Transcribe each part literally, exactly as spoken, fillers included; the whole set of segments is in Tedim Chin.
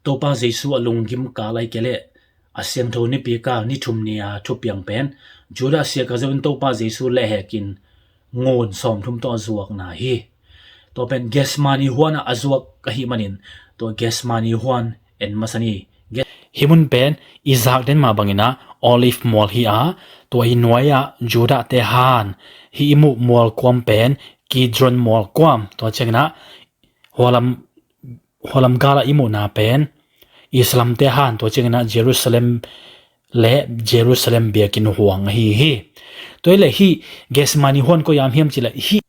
Topa Jesu a lunggim kal ai kei leh a siangtho nipi kal ni thum ni-a thupiang pen Judah siaka zo in Topa Jesu lehhekin ngun sawmthum tawh a zuakna hi. Tua pen Gethsemane huanah a zuak ahih manin tua Gethsemane huan en masa ni. Hih mun pen i zak den mah banginah Olive mual hi a, tua i nuai-ah Judah te han hih i muh mual kuam pen Kidron mual kuam, tua cianginah hualam, hualam galah i muhna pen Islam te han, tua cianginah Jerusalem le Jerusalem biakinn huang ahi hi. Tua i le hih Gethsemane huan koi-ah om hiam cih le hih,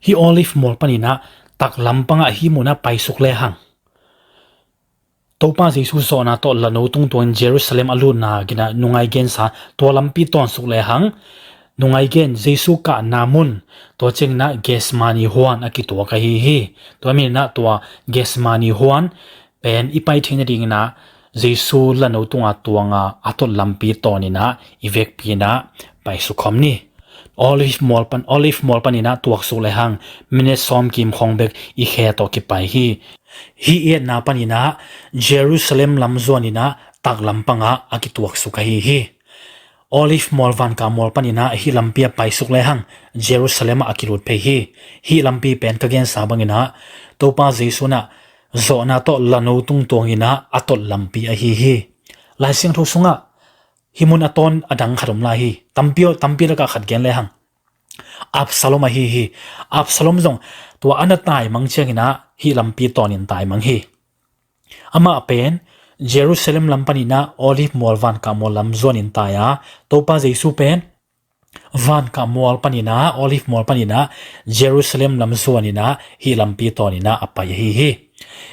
hih Olive mual paninah taklam pangah hih munah paisuk lehang Topa Jesu zawhna tawh lano tungtuangin Jerusalem a lutna ginah nungai gensa tua lampi tawnsuk lehang nungai gen Jesu kahna mun, tua cianginah Gethsemane huan a kituak ahi hi. Tua maninah tua Gethsemane huan pen i pai theih nadinginah Jesu lano tunga tuanga a tot lampi tawninah i vekpi inah paisuk khawm ni. Olive mual pan, Olive mual paninah tuaksuk lehang minit sawm kim khawng bek i khe tawh kipai hi. Hih i etna paninah Jerusalem lam zuaninah taklam pangah a kituaksuk ahi hi. Olive mual vankah mual paninah hih lampi a paisuk lehang Jerusalem ah a kilut phei hi. Hih lampi pen ka gensa banginah Topa Jesu inah zawhna tawh lano tungtuanginah a tot lampi ahi hi. Lai Siangtho sungah hih mun a tawn a dang khat om lai hi. Tampi, tampi lakah khat gen lehang Absalom ahi hi. Absalom zong tua a na taimang cianginah hih lampi tawnin taimang hi. Amah pen Jerusalem lam paninah Olive mual vankah mual lam zuanin tai a, Topa Jesu pen vankah mual paninah, Olive mual paninah Jerusalem lam zuaninah hih lampi tawninah a pai ahi hi.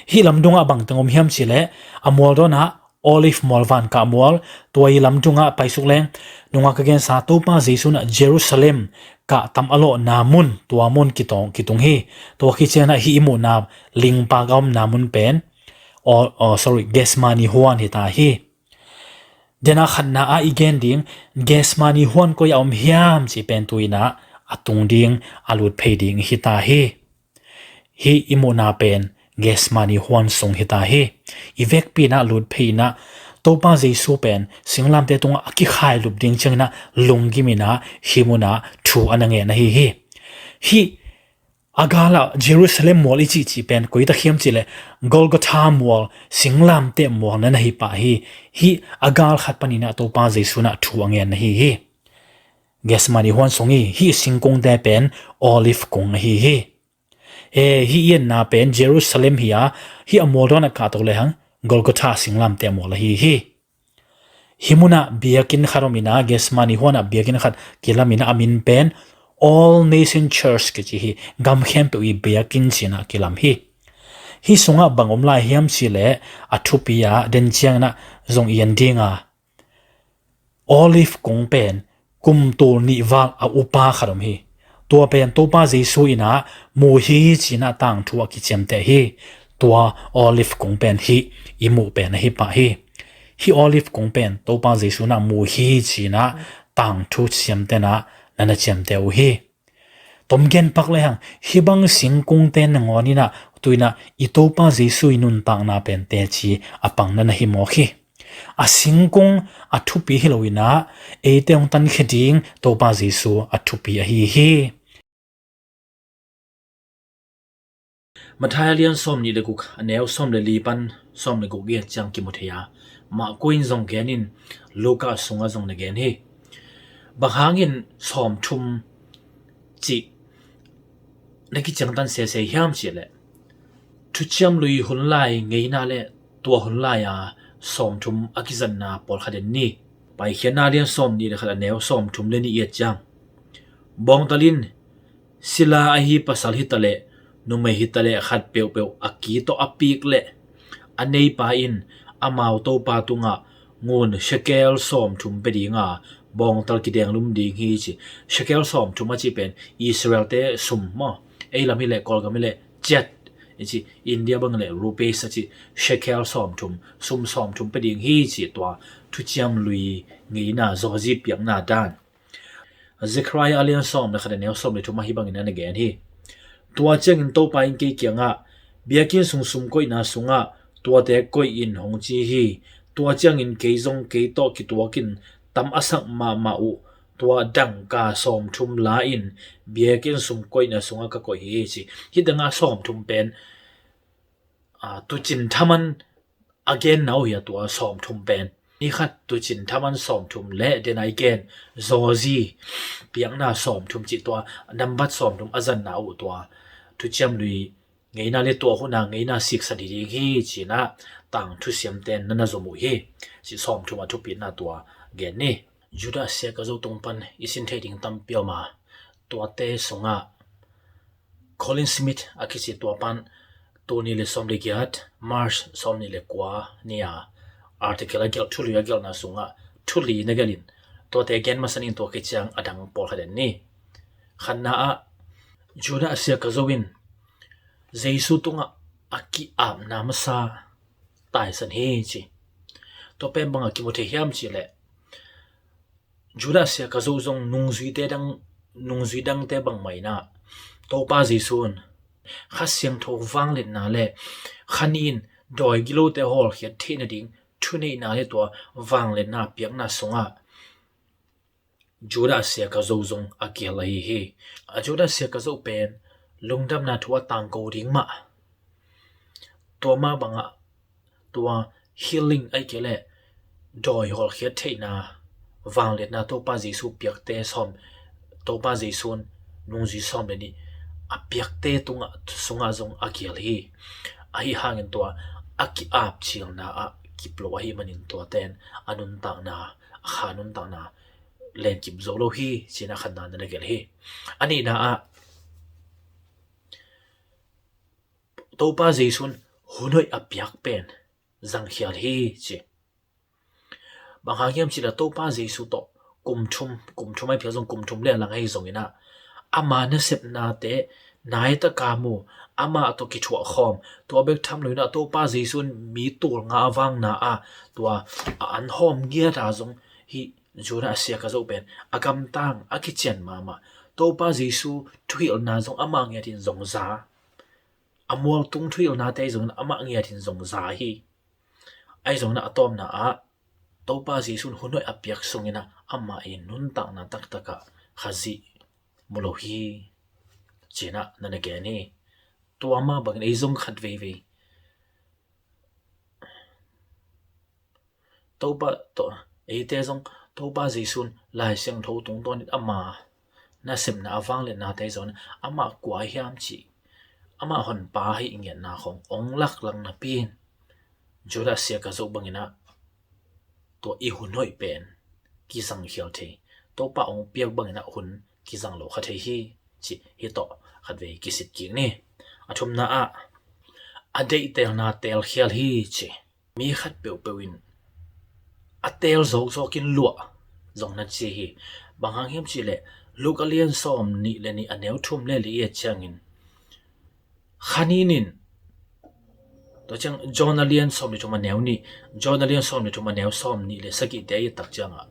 Hih lam dungah bangteng om hiam cih leh a mual dawnah Olive mual vankah mual, tua i lam dungah paisuk leng nungah ka gensa Topa Jesu inah Jerusalem kahtam a lawhna mun, tua mun kitawng, kitung hi. Tua khit cianginah hih i muhna lingpak a omna mun pen, oh, oh, sorry, Gethsemane huan hi ta hi. Denah khatna ah i gen ding Gethsemane huan koi-ah om hiam cih pen tu inah a tung ding, a lut phei ding hi ta hi. Hih i muhna pen Gethsemane huan sung hi ta hi. I vekpi inah lut phei inah Topa Jesu pen singlamteh tungah a kikhailup ding cianginah lunggim inah hih munah thu a na ngen ahi hi. Hih a galah Jerusalem mual i cihcih pen koi tak hiam cih leh Golgotha mual, singlamteh mual na na hi pah hi. Hih a gal khat paninah Topa Jesu inah thu a ngen ahi hi. Gethsemane huan sung hi. Hih singkungte pen Olive kung ahi hi. E, hih i etna pen Jerusalem hi a, hih a mual dawnah kahto lehang Golgotha singlamteh mual ahi hi. Hih munah biakinn khat om inah Gethsemane huanah biakinn khat kilam inah a min pen All Nation Church kici hi. Gam khempeuh i biakinn cinah kilam hi. Hih sungah bang om lai hiam cih leh a thupi a den cianginah zong i en ding a, Olive kung pen kum tul nih val a upa khat om hi. Tua pen Topa Jesu inah mu hi cinah tangthu a kiciamteh hi. Tua Olive kung pen hih i muh pen ahi pah hi. Hih Olive kung pen Topa Jesu inah mu hi cinah tangthu ciamtehna na na ciamteh uh hi. Tom gen pak lehang hih bang singkungte nangawn inah tu inah i Topa Jesu i nuntakna pen teci a pang na na hi mawk hi. A singkung a thupi hi lo inah eite hong tankhia ding Topa Jesu a thupi ahi hi. Matthai a lian sawm nih le guk, a neu sawm le li pan sawm le guk i et ciang kimu thei a, Marku in zong gen in Luka sungah zong na gen hi. Bang hangin sawmthum cih na kiciangtan sese hiam cih leh, thuciam lui hun lai ngeina le tua hun lai-a sawmthum a kizatna pawlkhat en ni. Paikhiatna lian sawm nih le khat, a neu sawmthum le nih i et ciang, bawngtal in sila ahi pasal hitaleh numei hitaleh khat peuhpeuh a ki tawh a pik leh a neipa in amau topa tungah ngun shekel sawmthum pia dinga bawngtal kidenglum ding hi ci. Shekel sawmthum a cih pen Israel-te sum maw? Ei lam hileh, Kawlgam hileh kyat i ci, India bang hileh rupees a ci. Shekel sawmthum, sum sawmthum pia ding hi ci. Tua thuciam lui ngeina zawhzi piakna dan. Zechariah a lian sawm le khat, a neu sawm le thum ah hih bangin a na gen hi. Tua ciangin Topa in kei kiangah, biakinn sung sum koihna sungah tuate koih in hong ci hi. Tua ciangin kei zong kei tawh kituakin tam a sak mahmah uh tua dangka sawmthum la-in biakinn sung koihna sungah ka koih hi ci. Hih tengah sawmthum pen, aa, tucin thaman a genna uh hi a, tua sawmthum pen. Ni khat tucin thaman sawmthum le dena i gen zawzi piakna sawmthum cih tua nambat sawmthum a zanna uh tua thuciam lui ngeina le tua huna ngeina siksa diding hi cinah tangthu siamten na na zom uh hi. Ci sawmthum a thupitna tua gen ni. Judah sia ka zo tung pan i sin thei ding tampi om a, tuate sungah Colin Smith a kici tua pan tul nih le sawm le giat, March sawm nih le kua ni-a article a gelh, thului a gelhna sungah thuli na gelhin tuate gen masa ning, tua kiciang a dang pawlkhat en ni. Khatna ah Judah sia ka zo in Jesu tungah a ki-apna masa taisan hi ci. Tua pen bangah kimu thei hiam cihleh Judah sia ka zo zong nungzuite dang, nungzui dangte bangmah inah Topa Jesu in Kha Siangtho vangliatna le kha nin dawi gilote hawlkhiat theih nading thuneihna le tua vangliatna piakna sungah Judah sia ka zo zong a kial ahi hi. A Judah sia ka zo pen lungdamna thu a tangko ding mah, tua mah bangah tua healing ahi kei leh dawi hawlkhiat theihna, vangliatna Topa Jesu piakte sawm, Topa Jesu in nungzui sawm le nih a piakte tungah, sungah zong a kial hi. Ahi hangin tua a ki-ap cilna ah kip lo ahi manin tuaten a nuntakna, a kha nuntakna lenkip zo lo hi, cinah khatna na na gelh hi. A nihna ah Topa Jesu in hun hoih a piak pen zangkhial hi ci. Bang hang hiam cihleh Topa Jesu tawh kum thum, kum thum ahi phial zong kum thum le a lang ahi zonginah ama nasepnate naitaka mu, amah tawh kithuah khawm, tua bek tham loinah Topa Jesu in mi tul nga a vangna ah tua a an hawm ngiat a zong hih Judah sia ka zo pen a gamtang a kician mahmah. Topa Jesu thuhilhna zong amah ngiatin zong za, a mualtung thuhilhnate zong amah ngiatin zong za hi. Ahi zongin a tawpna ah Topa Jesu in hun hoih a piak sunginah amah i nuntakna taktakah Khazih mu lo hi, cinah na na gen hi. Tua mah bangin ei zong khat veivei Topa tawh, eite zong Topa Jesu in Lai Siangtho tungtawnin ama nasepna a vangliatnate zong amah kua hiam cih, amah honpa hi i ngiatna khong ong laklak napi in Judah sia ka zo banginah tua i hun hoih pen kizangkhial thei, Topa ong piak banginah hun kizang lo kha thei hi, cih hih tawh khatvei kisit kik ni. A thumna ah a deihtelna telkhial hi ci. Mi khat peuhpeuh in a teel zawkzawkin luah zong na ci hi. Bang hang hiam cihleh Luke a lian sawm nih le nih a neu thum le li i et ciangin kha nin in, tua ciang John a lian sawm le thum a neu nih, John a lian sawm le thum a neu sawm nih le sagihte a i et tak ciangah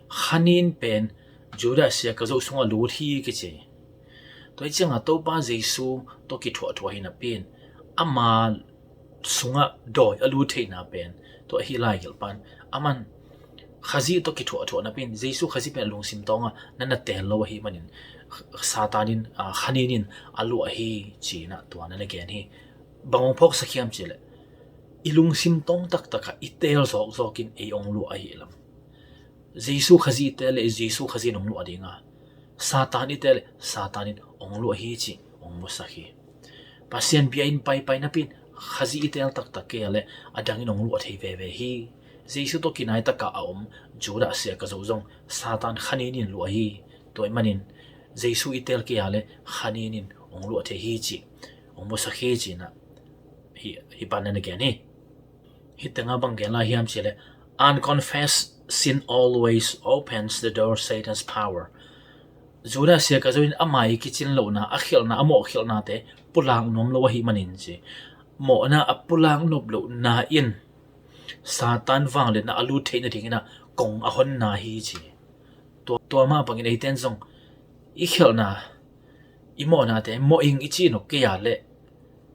kha nin pen Judah sia ka zo sungah lut hi kici. Tua hi ciangah Topa Jesu tawh kithuahthuah hi napi in ama sungah dawi a lut theihna pen tua hi lai gelh pan. Aman Khazih tawh kithuahthuah napi in Jesu Khazih pen a lungsim tawngah na na teel lo ahi manin Satan in, a, kha nin in a luah hi, cinah tua na na gen hi. Bang hong phawksak hiam cihleh i lungsim tawng taktakah i teel zawkzawkin ei ong luah ahi lam. Jesu Khazih i teel le Jesu Khazih in ong luah dinga, Satan i teel le Satan in ong luah hi cih ong musak hi. Pasian bia in paipai napi in Khazih i teel taktak kei a le a dangin ong luah thei veve hi. Jesu tawh kinaitakah a om Judah sia ka zo zong Satan kha nin in luah hi. Tua ahih manin Jesu i teel kei a le kha nin in ong luah thei hi cih ong musak hi, cinah hih, hih pan na na gen hi. Hih tengah bang gen lai hiam cihleh unconfessed sin always opens the door Satan's power. Judah sia ka zo in ama i kicin lohna, a khialhna, a mawhkhialhnate pulak nuam lo ahi manin ci. Mawhna a pulak nop lohna in Satan vangliatna a lut theih nadinginah kong a honna hi ci. Tua, tua mah bangin eiten zong i khialhna, i mawhnate mawh ing i cih nop kei a leh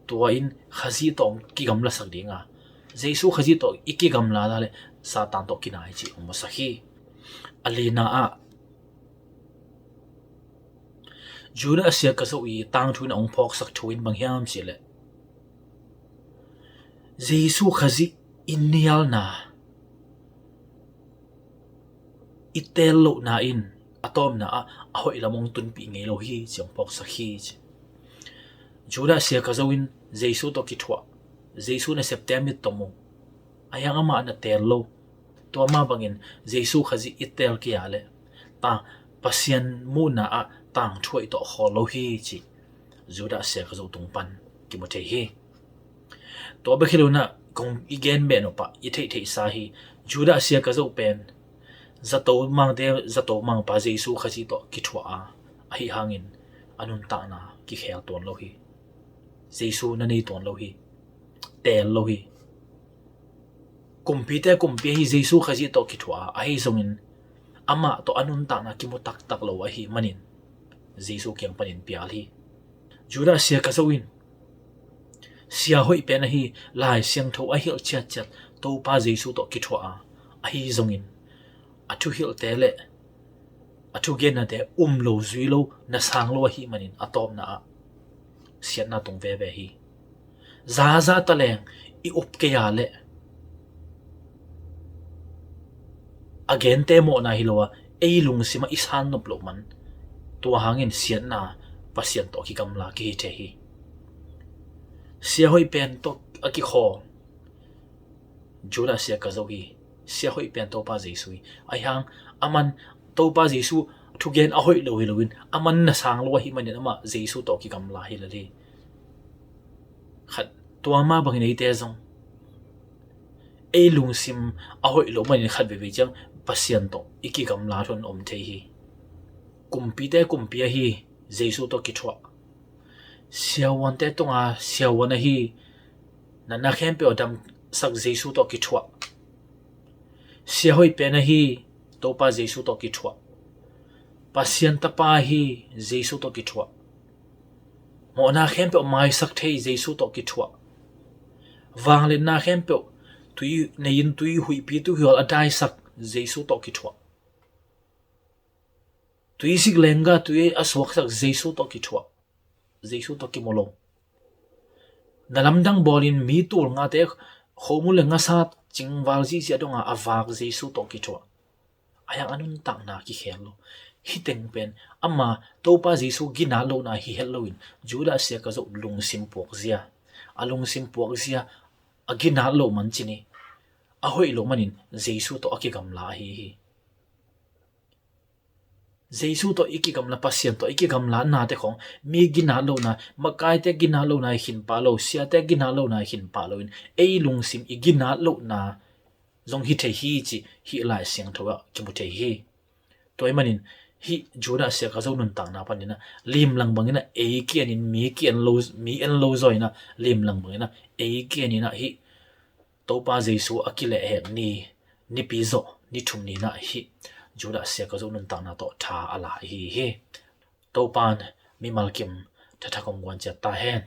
tua in Khazih tawh kigamlasak dinga, Jesu Khazih tawh i kigamla le Satan tawh kinai cih hong musak hi. A lina ah Judah sia ka zoh i tangthu in a hong phawksak thu in bang hiam cih leh Jesu Khazih i nialna, i teel lohna in a tawpna ah a hoih lam hong tunpih ngei lo hi ci hong phawksak hi ci. Judah sia ka zoh in Jesu tawh kithuah, Jesu nasepte a mit tawh mu, ahi hang amah na teel lo. Tua mah bangin Jesu Khazih i teel kei a leh tang Pasian muhna ah tangthu hoih tawh khawl lo hi ci Judah sia ka zoh tung pan kimu thei hi. Tua bek hi lo in ah kong i gen beh nop ah i theihtheihsa hi. Judah sia ka zoh pen zato mangte, zato mangpa Jesu Khazih tawh kithuah a, ahi hangin a nuntakna kikhel tuan lo hi. Jesu na nei tuan lo hi. Teel lo hi. Kumpite kumpi ahi Jesu Khazih tawh kithuah a, ahi zongin amah tawh a nuntakna kimu taktak lo ahih manin Jesu kiang panin pial hi. Judah sia ka zoh in sia hoih pen ahi Lai Siangtho a hilh ciatciat Topa Jesu tawh kithuah a, ahi zongin a thuhilhte le a thugennate um lo zui lo, na sang lo ahih manin a tawpna ah siatna tung veve hi. Zaza taleng i up kei a leh a gente mawhna hi lo a, ei lungsim ah i san nop loh man, tua hangin siatna Pasian tawh kigamla kihi thei hi. Sia hoih pen tawh a kikhawl Judah sia ka zoh hi. Sia hoih pen Topa Jesu hi. Ahi hang aman Topa Jesu thugen a hoih lo hi loin aman na sang lo ahih manin amah Jesu tawh kigamla hi lel hi. Khat tua mah bangin eite zong ei lungsim a hoih lo manin khat veivei ciang Pasian tawh i kigamla thon om thei hi. Kumpite kumpi ahi Jesu tawh kithuah, siavuante tunga siavuan ahi, natna khempeuh a damsak Jesu tawh kithuah, sia hoih pen ahi Topa Jesu tawh kithuah, Pasian Tapa ahi Jesu tawh kithuah, mawhna khempeuh maisak thei Jesu tawh kithuah, vangliatna khempeuh tui nei-in tui huihpi tuihual a daisak Jesu tawh kithuah, tuisik lengga tui a suaksak Jesu tawh kithuah, Jesu tawh kimu lo. Na lamdang bawlin mi tul ngate khomun le ngasa cingval zihziah donga a vak Jesu tawh kithuah. Ahi hang a nuntakna kikhel lo. Hih teng pen ama Topa Jesu ginat lohna hi het loin Judah sia ka zoh lungsim puakzia, a lungsim puakzia, a ginat loh man ci ni, a hoih loh manin Jesu tawh a kigamla ahi hi. Jesu tawh i kigamla, Pasian tawh i kigamla nate khong mi ginat lohna, makaite ginat lohna i khin pah lo, siate ginat lohna i khin pah loin ei lungsim i ginat lohna zong hi thei hi ci hih Lai Siangtho ah kimu thei hi. Tua ahih manin hih Judah sia ka zoh nuntakna panin ah limlang bangin ah ei kianin mi kian lo, mi en lo zaw in ah limlang bangin ah ei kianin ah hih Topa Jesu a kilehhek ni, nipi zawh ni thum ni-in ah hih Judah sia ka zoh nuntakna tawh tha a la ahi hi. Topa'n mimal kim thathak hong guan ciat ta hen.